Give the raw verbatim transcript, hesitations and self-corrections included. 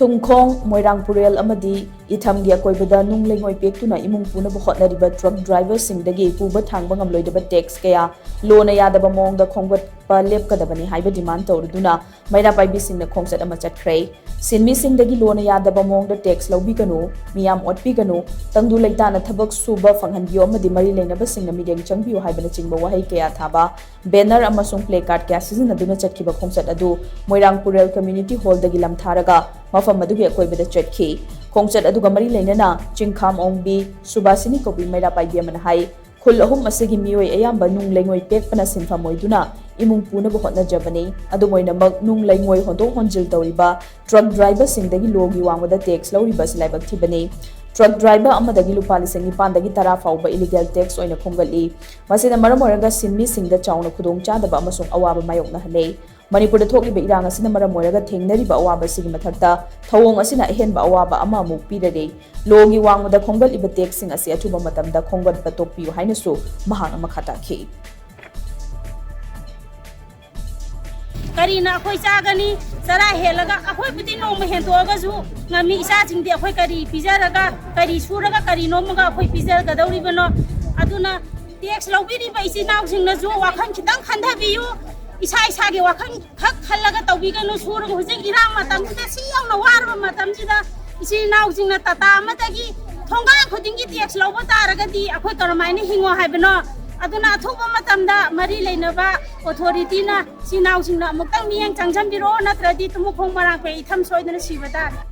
ꯊꯨꯝꯈꯣꯡ, ꯃꯣꯏꯔꯥꯡ ꯄꯨꯔꯦꯜ ꯑꯃꯗꯤ ꯏꯊꯝꯒꯤ ꯑꯀꯣꯏꯕꯗ ꯅꯨꯡ ꯂꯩꯉꯣꯏ ꯄꯦꯛꯇꯨꯅ ꯏꯃꯨꯡ ꯄꯨꯅꯕ ꯍꯣꯠꯅꯔꯤꯕ ꯇ꯭ꯔꯛ ꯗ꯭ꯔꯥꯏꯚꯔꯁꯤꯡꯗꯒꯤ ꯄꯨꯕ ꯊꯥꯡꯕ ꯉꯝꯂꯣꯏꯗꯕ ꯇꯦꯛꯁ ꯀꯌꯥ ꯂꯣꯅ ꯌꯥꯗꯕ ꯃꯑꯣꯡꯗ ꯈꯣꯝꯒꯠꯄ ꯂꯦꯞꯀꯗꯕꯅꯤ ꯍꯥꯏꯕ ꯗꯤꯃꯥꯟ ꯇꯧꯔꯗꯨꯅ ꯃꯩꯔꯥ ꯄꯥꯏꯕꯤꯁꯤꯡꯅ ꯈꯣꯡꯆꯠ ꯑꯃ ꯆꯠꯈ꯭ꯔꯦ꯫ ꯁꯤꯟꯃꯤꯁꯤꯡꯗꯒꯤ ꯂꯣꯅ ꯌꯥꯗꯕ ꯃꯑꯣꯡꯗ ꯇꯦꯛꯁ ꯂꯧꯕꯤꯒꯅꯨ, ꯃꯤꯌꯥꯝ ꯑꯣꯠꯄꯤꯒꯅꯨ, ꯇꯪꯗꯨ ꯂꯩꯇꯥꯅ ꯊꯕꯛ ꯁꯨꯕ ꯐꯪꯍꯟꯕꯤꯌꯨ ꯑꯃꯗꯤ ꯃꯔꯤ ꯂꯩꯅꯕꯁꯤꯡꯅ ꯃꯤꯠꯌꯦꯡ ꯆꯪꯕꯤꯌꯨ ꯍꯥꯏꯕꯅꯆꯤꯡꯕ ꯋꯥꯍꯩ ꯀꯌꯥ ꯊꯥꯕ ꯕꯦꯅꯔ ꯑꯃꯁꯨꯡ ꯄ꯭ꯂꯦ ꯀꯥꯔꯗ ꯀꯌꯥ ꯁꯤꯖꯤꯟꯅꯗꯨꯅ ꯆꯠꯈꯤꯕ ꯈꯣꯡꯆꯠ ꯑꯗꯨ ꯃꯣꯏꯔꯥꯡ ꯄꯨꯔꯦꯜ ꯀꯝꯃ꯭ꯌꯨꯅꯤꯇꯤ ꯍꯣꯜꯗꯒꯤ ꯂꯝꯊꯥꯔꯒ ꯃꯐꯝ ꯑꯗꯨꯒꯤ ꯑꯀꯣꯏꯕꯗ ꯆꯠꯈꯤ꯫ ꯈꯣꯡꯆꯠ ꯑꯗꯨꯒ ꯃꯔꯤ ꯂꯩꯅꯅ ꯆꯤꯡꯈꯥꯝ ꯑꯣꯡꯕꯤ ꯁꯨꯕꯥꯁꯤꯅꯤ ꯀꯧꯕꯤ ꯃꯩꯔꯥ ꯄꯥꯏꯕꯤ ꯑꯃꯅ ꯍꯥꯏ, ꯈꯨꯜ ꯑꯍꯨꯝ ꯑꯁꯤꯒꯤ ꯃꯤꯑꯣꯏ ꯑꯌꯥꯝꯕ ꯅꯨꯡ ꯂꯩꯉꯣꯏ ꯄꯦꯛꯄꯅ ꯁꯤꯟꯐꯝ ꯑꯣꯏꯗꯨꯅ ꯏꯃꯨꯡ ꯄꯨꯅꯕ ꯍꯣꯠꯅꯖꯕꯅꯤ꯫ ꯑꯗꯨꯝ ꯑꯣꯏꯅꯃꯛ, ꯅꯨꯡ ꯂꯩꯉꯣꯏ ꯍꯣꯟꯗꯣꯛ ꯍꯣꯟꯖꯤꯜ ꯇꯧꯔꯤꯕ ꯇ꯭ꯔꯛ ꯗ꯭ꯔꯥꯏꯚꯔꯁꯤꯡꯗꯒꯤ ꯂꯣꯒꯤ ꯋꯥꯡꯃꯗ ꯇꯦꯛꯁ ꯂꯧꯔꯤꯕ ꯑꯁꯤ ꯂꯥꯏꯕꯛ ꯊꯤꯕꯅꯤ꯫ ꯇ꯭ꯔꯛ ꯗ꯭ꯔꯥꯏꯚꯔ ꯑꯃꯗꯒꯤ ꯂꯨꯄꯥ ꯂꯤꯁꯤꯡ ꯅꯤꯄꯥꯟꯗꯒꯤ ꯇꯔꯥ ꯐꯥꯎꯕ ꯏꯂꯤꯒꯦꯜ ꯇꯦꯛꯁ ꯑꯣꯏꯅ ꯈꯣꯝꯒꯠꯂꯤ꯫ ꯃꯁꯤꯅ ꯃꯔꯝ ꯑꯣꯏꯔꯒ ꯁꯤꯟꯃꯤꯁꯤꯡꯗ ꯆꯥꯎꯅ ꯈꯨꯗꯣꯡꯆꯥꯗꯕ ꯑꯃꯁꯨꯡ ꯑꯋꯥꯕ ꯃꯥꯌꯣꯛꯅꯍꯜꯂꯦ꯫ ꯃꯅꯤꯄꯨꯔꯗ ꯊꯣꯛꯂꯤꯕ ꯏꯔꯥꯡ ꯑꯁꯤꯅ ꯃꯔꯝ ꯑꯣꯏꯔꯒ ꯊꯦꯡꯅꯔꯤꯕ ꯑꯋꯥꯕ ꯑꯁꯤꯒꯤ ꯃꯊꯛꯇ ꯊꯧꯑꯣꯡ ꯑꯁꯤꯅ ꯑꯍꯦꯟꯕ ꯑꯋꯥꯕ ꯑꯃ ꯑꯃꯨꯛ ꯄꯤꯔꯔꯦ꯫ ꯂꯣꯒꯤ ꯋꯥꯡꯃꯗ ꯈꯣꯝꯒꯠꯂꯤꯕ ꯇꯦꯛꯁꯁꯤꯡ ꯑꯁꯤ ꯑꯊꯨꯕ ꯃꯇꯝꯗ ꯈꯣꯝꯒꯠꯄ ꯇꯣꯛꯄꯤꯌꯨ ꯍꯥꯏꯅꯁꯨ ꯃꯍꯥꯛꯅ ꯃꯈꯥ ꯇꯥꯈꯤ꯫ ꯀꯔꯤꯅ ꯑꯩꯈꯣꯏ ꯆꯥꯒꯅꯤ? ꯆꯔꯥ ꯍꯦꯜꯂꯒ ꯑꯩꯈꯣꯏꯕꯨꯗꯤ ꯅꯣꯡꯃ ꯍꯦꯟꯗꯣꯛꯑꯒꯁꯨ ꯉꯝꯃꯤ꯫ ꯏꯆꯥꯁꯤꯡꯗꯤ ꯑꯩꯈꯣꯏ ꯀꯔꯤ ꯄꯤꯖꯔꯒ, ꯀꯔꯤ ꯁꯨꯔꯒ, ꯀꯔꯤ ꯅꯣꯝꯃꯒ ꯑꯩꯈꯣꯏ ꯄꯤꯖꯒꯗꯧꯔꯤꯕꯅꯣ? ꯑꯗꯨꯅ ꯇꯦꯛꯁ ꯂꯧꯕꯤꯔꯤꯕ ꯏꯆꯤꯟ ꯏꯅꯥꯎꯁꯤꯡꯅꯁꯨ ꯋꯥꯈꯜ ꯈꯤꯇꯪ ꯈꯟꯊꯕꯤꯌꯨ꯫ ꯏꯁꯥ ꯏꯁꯥꯒꯤ ꯋꯥꯈꯜ ꯈꯛ ꯈꯜꯂꯒ ꯇꯧꯕꯤꯒꯅꯨ꯫ ꯁꯨꯔꯒ ꯍꯧꯖꯤꯛ ꯏꯔꯥꯡ ꯃꯇꯝꯁꯤꯗ ꯁꯤ ꯌꯧꯅ ꯋꯥꯔꯕ ꯃꯇꯝꯁꯤꯗ ꯏꯆꯤꯟ ꯏꯅꯥꯎꯁꯤꯡꯅ ꯇꯥꯇꯥ ꯑꯃꯗꯒꯤ ꯊꯣꯡꯒꯥꯟ ꯈꯨꯗꯤꯡꯒꯤ ꯇꯦꯛꯁ ꯂꯧꯕ ꯇꯥꯔꯒꯗꯤ ꯑꯩꯈꯣꯏ ꯀꯔꯝꯍꯥꯏꯅ ꯍꯤꯡꯉꯣ ꯍꯥꯏꯕꯅꯣ? ꯑꯗꯨꯅ ꯑꯊꯨꯕ ꯃꯇꯝꯗ ꯃꯔꯤ ꯂꯩꯅꯕ ꯑꯣꯊꯣꯔꯤꯇꯤꯅ ꯏꯆꯤꯟ ꯏꯅꯥꯎꯁꯤꯡꯅ ꯑꯃꯨꯛꯇꯪ ꯃꯤꯠꯌꯦꯡ ꯆꯪꯁꯤꯟꯕꯤꯔꯛꯑꯣ, ꯅꯠꯇ꯭ꯔꯗꯤ ꯇꯨꯃꯨꯈꯣꯡ ꯃꯔꯥꯡꯄꯦ ꯏꯊꯝ ꯁꯣꯏꯗꯅ ꯁꯤꯕ ꯇꯥꯔꯦ꯫